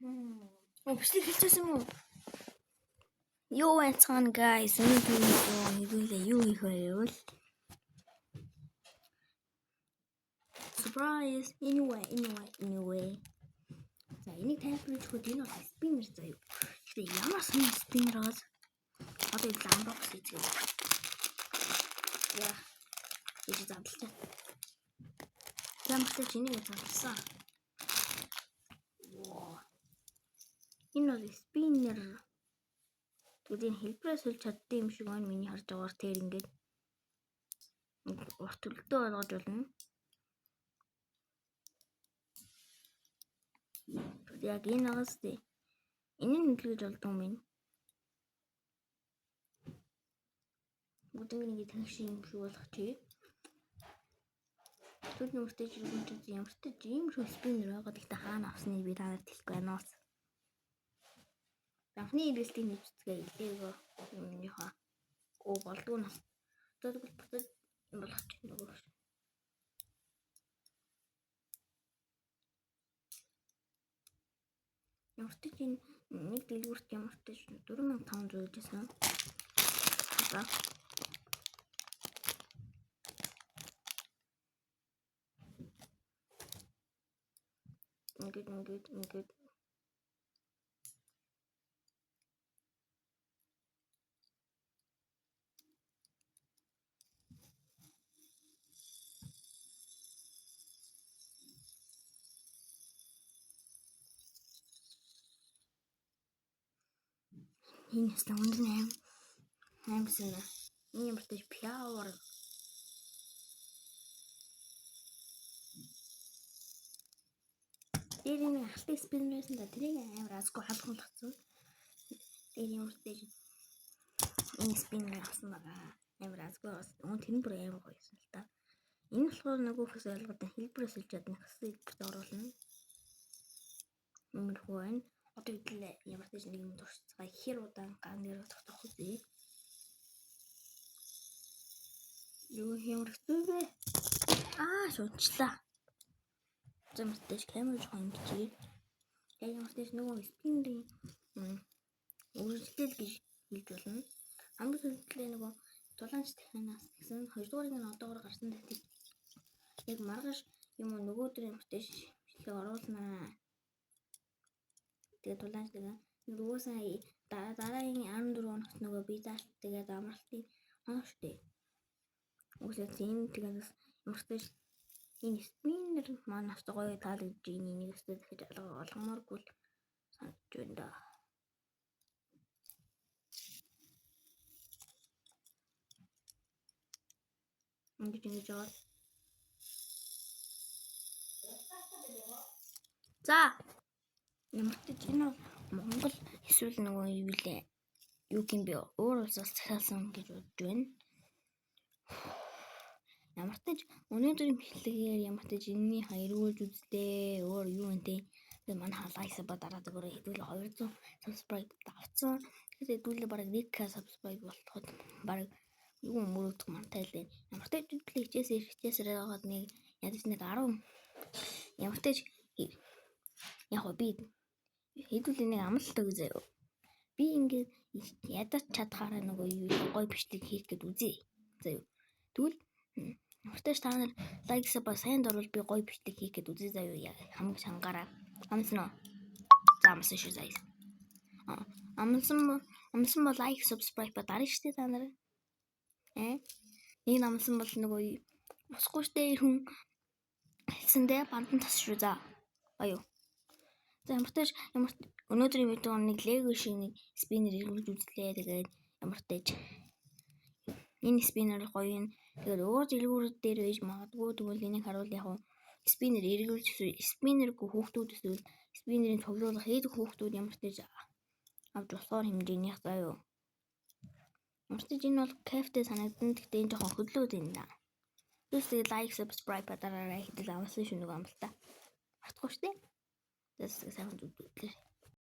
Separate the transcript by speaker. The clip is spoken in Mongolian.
Speaker 1: Оо, бичлэг хэлчихсэн юм уу? Юу байцгаана guys? Өнөөдөр видео хэдүүлээ юу хийх вэ гэвэл surprise, anyway, anyway, anyway. За, энийг тайлбарлаж өгөхөд энэ бол spinner заяа. Гэхдээ ямар сонин spinner бол одоо энэ unbox хийцгээе. Яа. Ийж задлаа. За, мартаж энийг задлсан. Энэ бол spinner. Тэгвэл энэ хэлбэрээ сольж чаддсан юм шиг байна, миний харж байгаагаар. Тэр ингээд урт төлөлтөө болгож болно. Тэгвэл яг энэ агаас тий. Энэ нь хөдөлгөж болдгоо юм байна. Бүгд ингэ тэгш юм шиг болгочих. Тэгвэл нэмэртэй жиргэн ч ямартай ийм шиг спиннер байгаа. Гэхдээ хаана авсныг би та нарт хэлэхгүй байна уу. Анхны эргэлтийг нэвч үзгээ илээгөө юмныхаа. Оо, болдгоо нас. За, тэгвэл буцаж юм болгочих нөгөө. Ямартай ч энэ нэг дэлгүүрт ямартай ч 4500 гэжсэн. За. Ингээд ингээд ингээд энэ ястаа үнэн аим аимсан. Энэ ямартай пяавар. Тэр нэг алтын спин байсан да, тэрийг амар азгүй халахуулгацсан. Тэр ямартай энэ спиннер авсан байгаа. Амар азгүй бас. Үн тэр нь бүр амар гоё юм л та. Энэ болохоор нөгөөхөөс ойлгоод хэлбэрээ сольж чадна. Хэсэг хэлбэрт оруулна. Иймэрхүү байна. Одоо хэдүүлээ ямар ч нэг юм туршицгаа хэр удаан ган дээр тогтоох вэ? Юу ямар хэцүү вэ? Аа, шунчлаа. Замартай камер жоохон ингэж. Яг ямар ч нөгөө спиннерийн үргэлжлэл гэж хэлж болно. Хамгийн сүүлдээ нөгөө тулаанч дахинаас гэсэн хоёрдугаарыг нь одоогор гарсан тактик яг маргааш юм уу нөгөөдөр юм ч бичлэг оруулнаа. Тэгээд тулаанч тэгээ нөгөөсөн дараагийн 14 хоногт нөгөө би зааш тэгээд амралтын хоног штэ. Үгүйсээ тийм, тэгээд бас ямар ч энэ спиннер маань бас гоё таалагдж ийн, энийг өстой дахиж олгомооргүй л санагдаж байна да. Ингэж ингэж яваад. За, ямар ч энэ Монгол эсвэл нөгөө юу лээ юу гин би өөр улсаас захиалсан гэж бодож байна. Ямар ч өнөөдрийн бичлэгээр ямар ч энэний эргүүлж үзлээ. Өөр юу юм те. Тэгээ манай лайк ба дараа зүгээр хэдүүлээ 200 subscribe давцсан. Тэгэхээр хэдүүлээ бараг 1K subscribe болоход бараг юу мөрөгдөх мантай л байна. Ямар ч хэдүүлээ хичээсээ хичээсээр байгаад нэг ядаж нэг 10 ямар ч яг би хэдүүлээ нэг амлалт өгье заяа. Би ингээд ядаж чадхаараа нөгөө юу гоё бичлэг хийх гээд үзье. Заяа. Тэгвэл ямартай ч та нар лайк ба сайн дурвал би гоё бичлэг хийх гээд үзье заяа. Хамаг чангаараа. Амлсан уу? За, амлсан шүү заяа. Амлсан амлсан бол лайк subscribe ба дарна штэ та нар. Э? Нэг намлсан бол нөгөө усгүй штэ хүн хэлсэндээ бандан тас шүү за. Аюу. За, ямартай ч ямар өнөөдрийн видео нэг лего шиг нэг спиннер эргүүлж үзлээ. Тэгээд ямартай ч энэ спиннер гоё юм. Тэгээд өөр дэлгүүрүүд дээр байж магадгүй. Тэгвэл энийг харуул яг спиннер эргүүлж спиннергүй хүүхдүүд эсвэл спиннерийн цуглуулга хийдэг хүүхдүүд ямартай ч авч болохоор хэмжээнийх заа юу. Ямартай ч энэ бол кайфтай санагдана. Гэхдээ энэ жоохон хөдлөөд байна да. Түс тэгээд лайк subscribe дараарай, хэдэл амлсан шүү нөгөө амлалтаа. Мартахгүй шүү дээ. Тэс сайхан зүгдлээ.